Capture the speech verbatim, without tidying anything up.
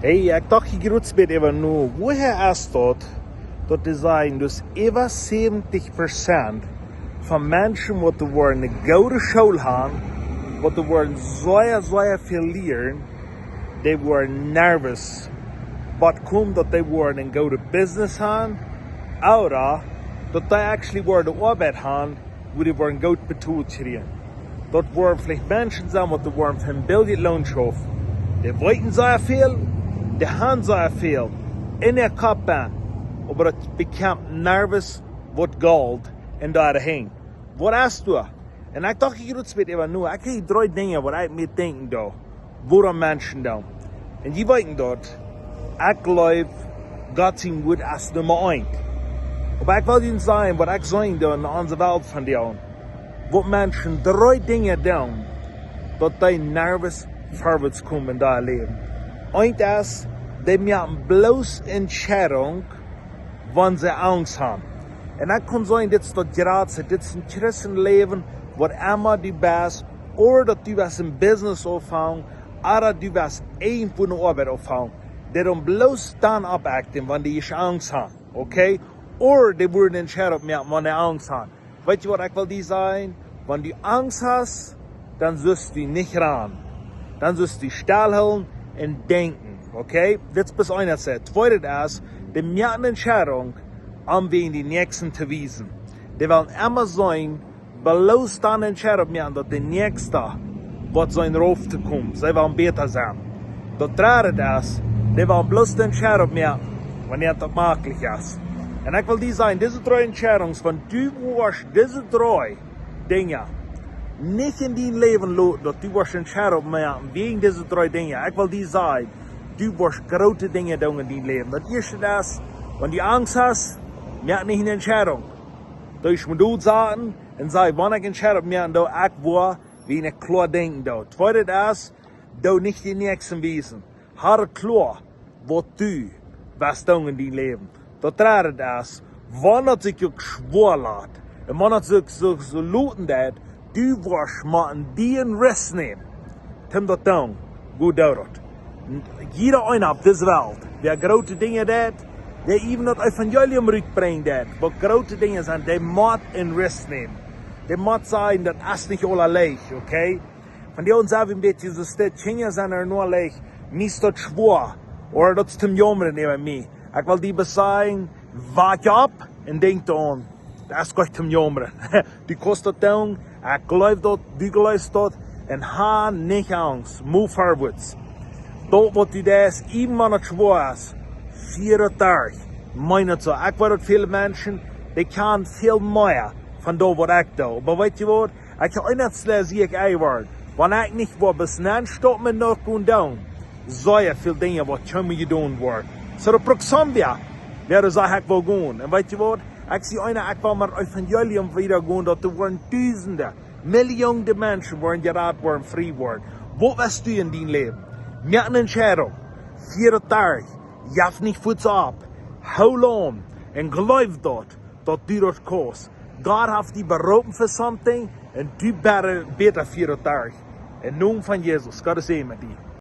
Hey, ekj docht hia krakjt bät äwa no, woo es daut, daut dee sajen, daut äwa säwentich Prozent von Menschen, waut doa woaren eene goode School haben, waut doa woaren sea, sea väl lieren, dee woaren nervous. Waut kjemt, daut dee woaren eene goode business haben, ooda daut dee actually woaren Oabeit haben, woo dee woaren goot betolt kjrieen. Daut woaren veleicht Menschen sennen, waut dee woaren fa een biljet Loon schaufen. Dee weeten sea väl, dee haben sea väl en äa Kopp, oba daut bekjemt nervous waut Golt en doa han. Waut es doa? Un ekj docht hia krakjt bät äwa no, ekj hab dree Dinja, waut ekj mie denkjen doo, wuarom Menschen doonen. Un jie weeten daut, ekj jleew, Gott sien Wuat es Numma eent. Oba ekj well junt sajen, waut ekj seenen doo en onse Welt vondoag, waut Menschen dree Dinja doonen, daut dee nervous verwoats komen en daut Läwen. Eent es, dee moaken bloos Entscheidunk, wan see Angst haben. Un ekj kaun sajen, dit es daut jratste, dit es een Christenläwen, waut emma du best, ooda daut du west een business aunfangen, ooda du west irjentwoo eene Oabeit aunfangen. Dee doonen bloos dan oppakten, wan dee Angst haben, okay? Ooda dee woaren Entscheidunk moaken, wan dee Angst haben. Weetst du, waut ekj well die sajen? Wan du Angst hast, dan sust du nich rannen. Dan sust du stell hoolen un denkjen, okay? Dit es eent. Tweedet es, dee moaken Entscheidunk, om wäajen dän Näakjsten to wiesen. Dee wellen emma seenen, bloos dan Entscheidunk moaken, daut de Näakjste waut sien rauf to komen, see wellen bäta sennen. Daut dredde es, dee wellen bloos Entscheidunk moaken, wan daut maklich es. Un ekj well die sajen, dise dree Entscheidungen, wan du woascht dise dree Dinja nich en dien Läwen loten, daut du woascht Entscheidunk moaken wäajen dise dree Dinja. Ekj well die sajen, du woascht groote Dinja doonen en dien Läwen. Daut ieeschte es, wan du Angst hast, moak nich eene Entscheidunk. Doo die mol doa saten un saj, wan ekj Entscheidunk moak, dan doo ekj woa, wan ekj kloa denkjen doo. Tweedet es, doo nich dän Näakjsten wiesen. Hab kloa, waut du west doonen en dien Läwen. Daut dredde es, wan daut sikj uk schwoa lat, un wan daut sikj soo, soo loten deit, du woascht motten dän Risk nämen. Toom daut doonen, go doo daut. Jieda eena opp dise Welt, wäa groote Dinja deit, wäa äwen daut Evangelium rutbrinjen deit, waut groote Dinja sent, dee mott een Risk nämen. Dee mott sajen, daut es nich aula leicht, okay? Von dee ons haben een bät soo steit, Kjinja sent ea noch leicht, mie es daut schwoa, ooda daut es toom jaumren äwa mie. Ekj well die bloos sajen, wak opp un denkj doaraun, daut es nich toom jaumren. Du kaust daut doonen, ekj jleew daut, du jleefst daut, un hab nich Angst, move forwards. Daut waut du deist, äwen wan et schwoa es, fia daut derch. Meen et soo, ekj weet daut väle Menschen, dee kjennen väl mea von daut waut ekj doo. Oba weetst du waut? Ekj hab eent, see ekj ea woaren. Wan ekj nich woa bat nu stoppen met noch gonen doonen, soo väl Dinja waut kjennen jedonen woaren. Soo daut brukt sommje, wäa saj ekj woa gonen. Un weetst du waut? Ekj sie eena, ekj well met Evangelium wieda gonen, daut doa woaren dusende, Millionen Menschen woaren jerat woaren, frie woaren. Waut west du en dien Läwen? Moak eene Entscheidunk. Fia daut derch. Jeff nich fuaz opp. Hold on. Un jleew daut, daut du daut kaust. Gott haft die beroopen fa something, un du bäta, bäta fia daut derch. En Nomen von Jesus, Gott sie met die.